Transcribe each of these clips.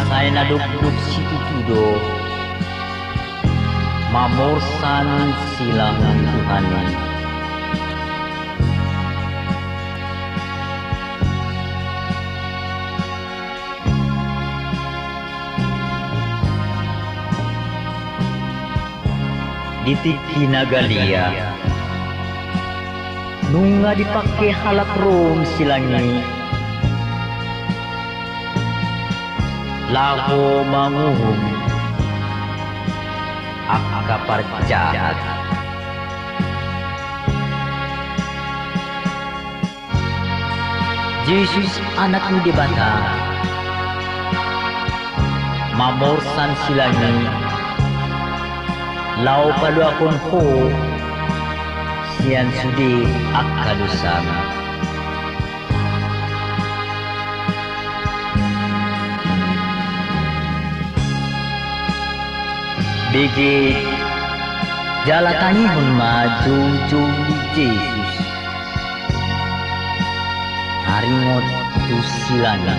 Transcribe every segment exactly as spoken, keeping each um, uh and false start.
Sai na dokdok situtu do mamorsan silang ni Tuhan i. Di tingki na galia nunga dipangke halak Rom silang i laho manguhum angka parjahat. Jesus, Anak ni Debata, mamorsan silang i laho paluahon ho sian sude angka dosana. Bege, jala tangihon ma joujou ni Jesus. Taringot tu silang i.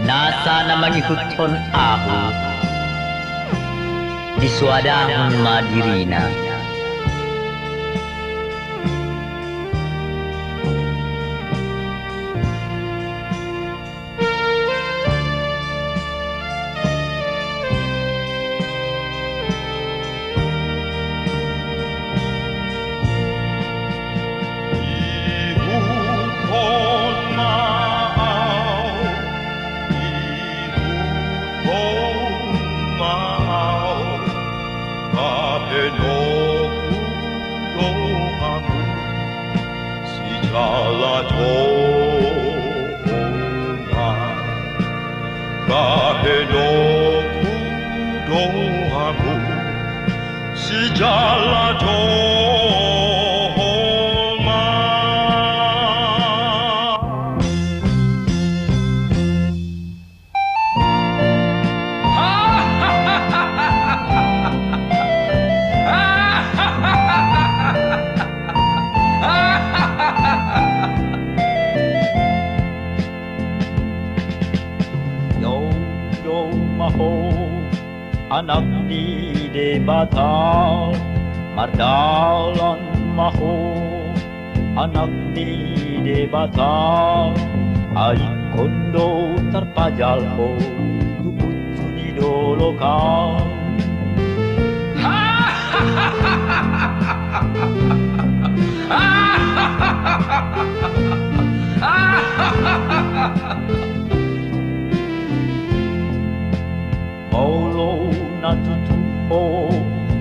Nasa na mangihuthon ahu, disoadahon ma dirina. Ihuthon ma ahu, ihuthon ma ahu, bahenonku do hamu sijalajalan. Bahenonku do hamu sijalajalan. Joujou ma ho, Anak ni Debata, mardalan ma ho, Anak ni Debata, ai ingkon do tarpajal ho tu punsu ni dolok an. Molo na tutu ho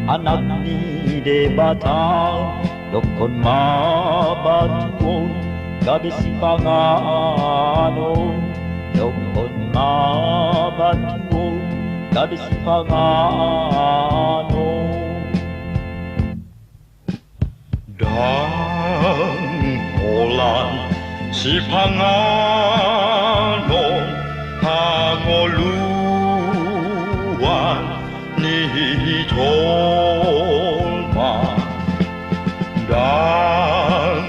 Anak ni Debata, dokkon ma batu on gabe sipanganon. Dokkon ma batu on gabe sipanganon. Ndang holan sipanganon hangoluan ni jolma. Ndang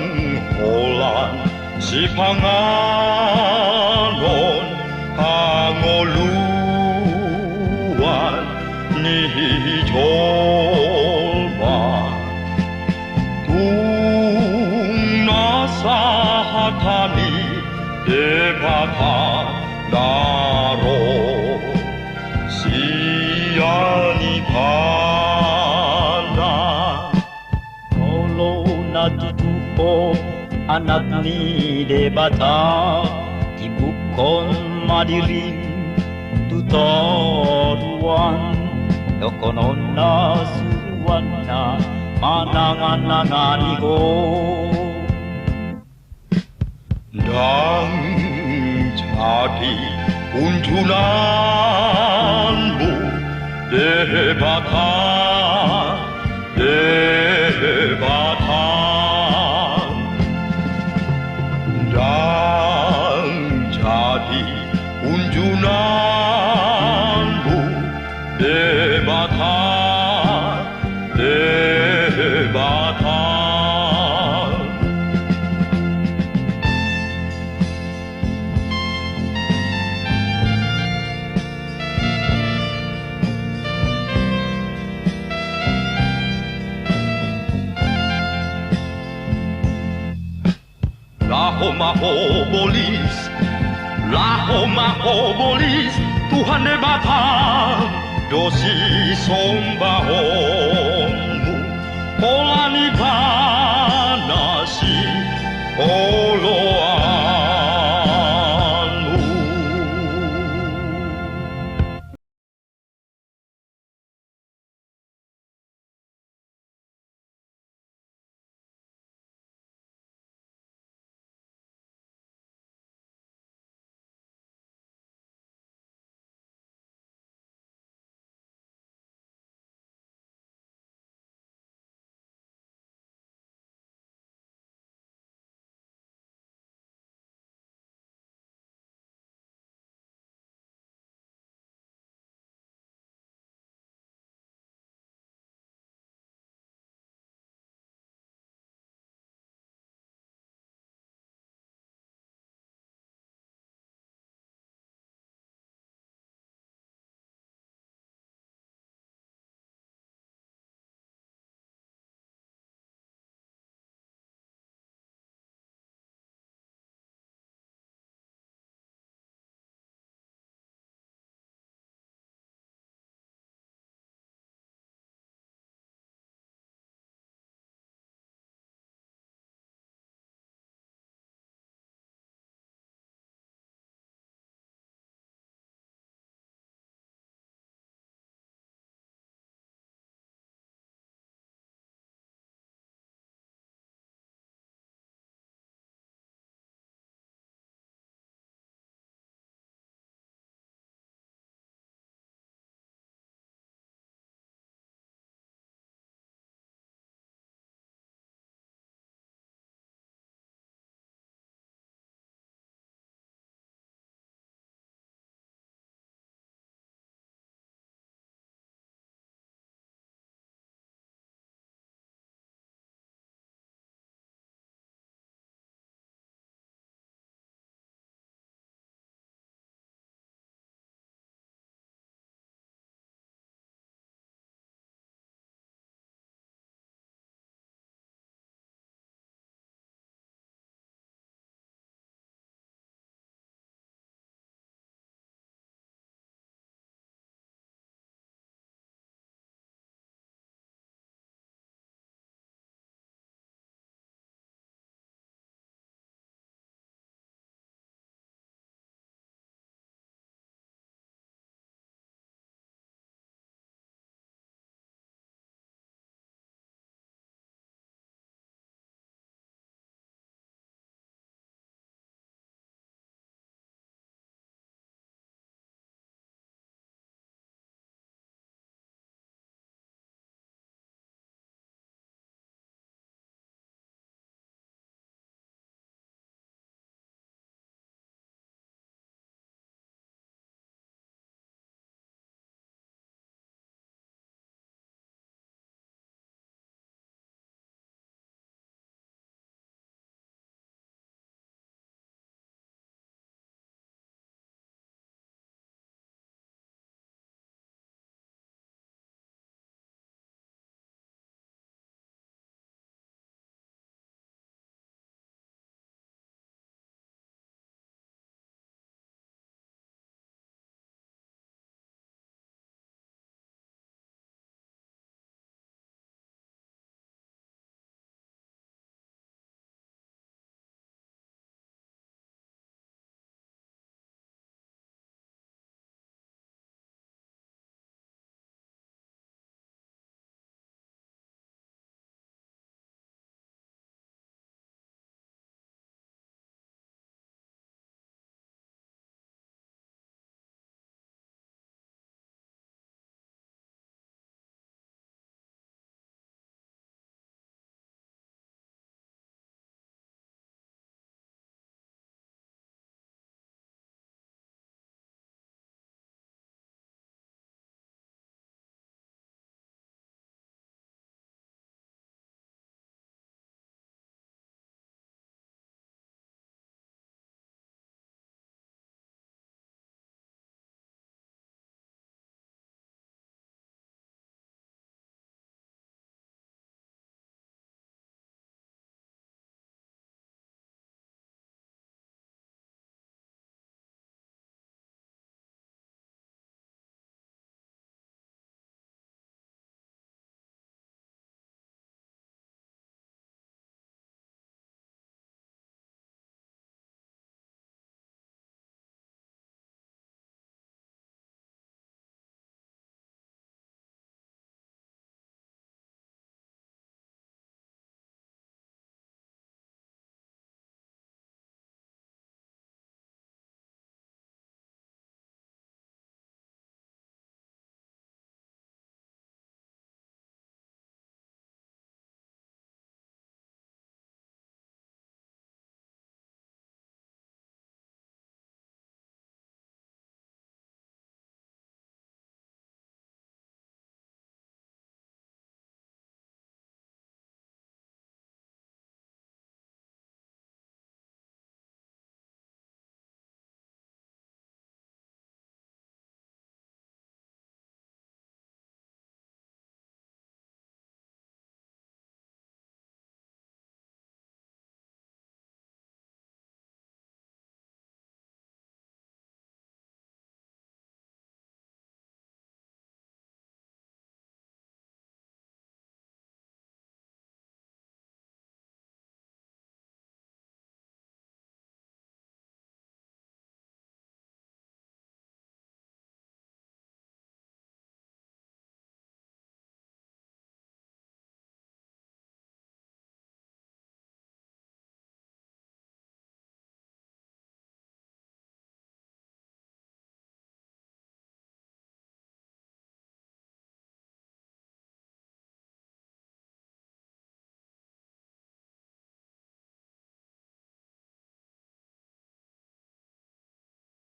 holan sipanganon hangoluan ni jolma. Tung na sahat hami Debata na ro sian ipana. Molo na tutu ho Anak ni Debata, timbukkon ma dirim tu toruan, dohonon na suruanna manangan-nangani ho. Ndang jadi unjunanmu Debata, Debata. Ndang jadi unjunanmu Debata. Debata, Debata. Laho ma ho bolis, laho ma ho bolis, Tuhan Debata do sisomba ho.